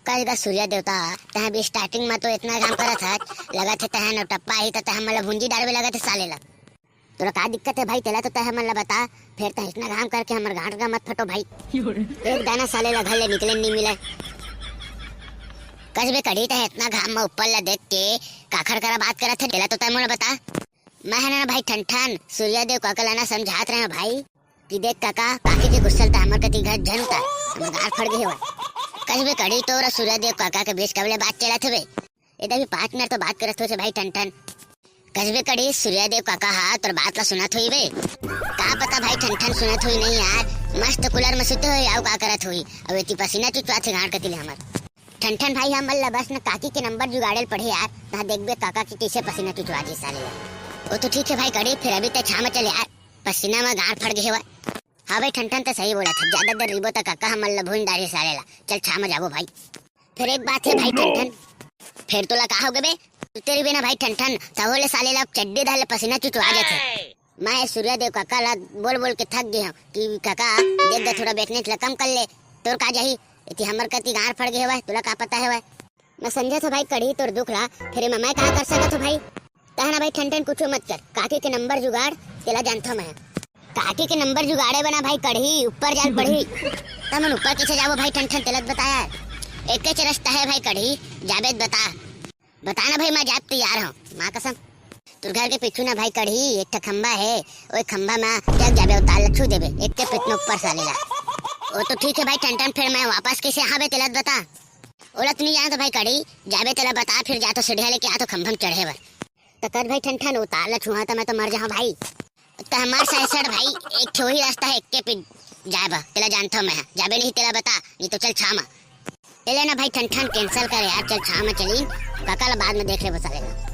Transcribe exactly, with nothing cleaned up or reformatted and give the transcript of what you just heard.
कस गा सूर्या देवता, तैं भी starting में तो इतना घाम करत हस, लगत हे तैं नौटप्पा ही त तैं हमन ला भुंजी डारबे लगत हे साले ला। तोला का दिक्कत हे भाई, तेला तो तैं हमन ला बता, फेर तैं इतना घाम करके हमर गांठ गा मत फटो भाई। एक दाना साले ला घर ले निकले नहीं मिले। कस बे कढ़ी, तैं इतना घाम में ऊपर ला देख के काखर करा बात करत हे, तेला तो तैं मोला बता। मैं है ना भाई ठन ठन, सूर्या देव काका ला ना समझात रहे भाई कि देख काका, काकी के गुस्सा ल त हमर कति घर झन उतार, हमर गांठ फट गे हवय। कस बे कढ़ी, तोर सूर्या देव काका के बीच कब ले बात चलत हवे? ए दे भी पाँच मिनट तो बात करत होइस भाई ठन ठन। कस बे कढ़ी, सूर्या देव काका हा तोर बात ला सुनत होही बे। का पता भाई ठन ठन सुनत होही नहीं यार, मस्त cooler में सुते होही, अउ का करत होही, अउ एती पसीना चुचवाथे गांठ कति ले हमर। ठन ठन भाई, हमन ला बस न काकी के नंबर जुगाड़े ल पड़ही यार, तहां देखबे काका के कइसे पसीना चुचवा दिस साले ला। ओ तो ठीक हे भाई कढ़ी, फेर अभी तैं छांव में चल यार, पसीना में गांठ फट गे हवय। हां भाई ठन ठन, तैं सही बोलत हस, जादा देर रहिबो त काका हमन ला भूंज डारही साले ला। चल छांव में जाबो भाई। फेर एक बात हे भाई ठन ठन। फेर तोला का होगे बे? सुते रहिबे ना भाई ठन ठन, तभो ले साले ला चड्डी धर ले पसीना चुचवा जाथे। मैं सूर्या देव काका ला बोल बोल के थक गे हंव कि काका, देख गा थोड़ा बैठने ला कम कर ले, तोर का जाही, एती हमर कति गांठ फट गे हवय, तोला का पता हवय? मैं समझत हंव भाई कढ़ी तोर दुख ला, फेर एमा मैं का कर सकत हंव भाई? तहना भाई ठन ठन कुछू मत कर, काकी के नंबर जुगाड़, तेला जानथंव मैं। काकी के नंबर जुगाड़े बर ना भाई कढ़ी, ऊपर जाय ल पड़ही। त हमन ऊपर कइसे जाबो भाई ठन ठन, तेला त बता यार। एकेच रस्ता हे भाई कढ़ी, जाबे त बता। बता ना भाई, मैं जाब तैयार हंव, मां कसम। तोर घर के पीछू ना भाई कढ़ी, एक ठा खंभा हे, ओई खंभा में टेक जाबे, अउ तार ला छू देबे, एके पिट में ऊपर साले ला। ओ तो ठीक हे भाई ठन ठन, फेर मैं वापस कइसे आबे तेला त बता। ओला त नहीं जानत भाई कढ़ी, जाबे तेला बता, फेर जा तो सीढ़िया लेके आ तो खंभा में चढ़े बर। त कस भाई ठन ठन, ओ तार ला छुहा त मैं तो मर जाहूं भाई। त हमर साइड भाई एक ठो ही रस्ता हे, एके पिट जाय बर, तेला जानथंव मैं, जाबे नहीं तेला बता, नहीं तो चल छांव में। ए ले ना भाई ठन ठन, cancel कर यार, चल छांव में चली, काका ला बाद में देख लेबो साले ला।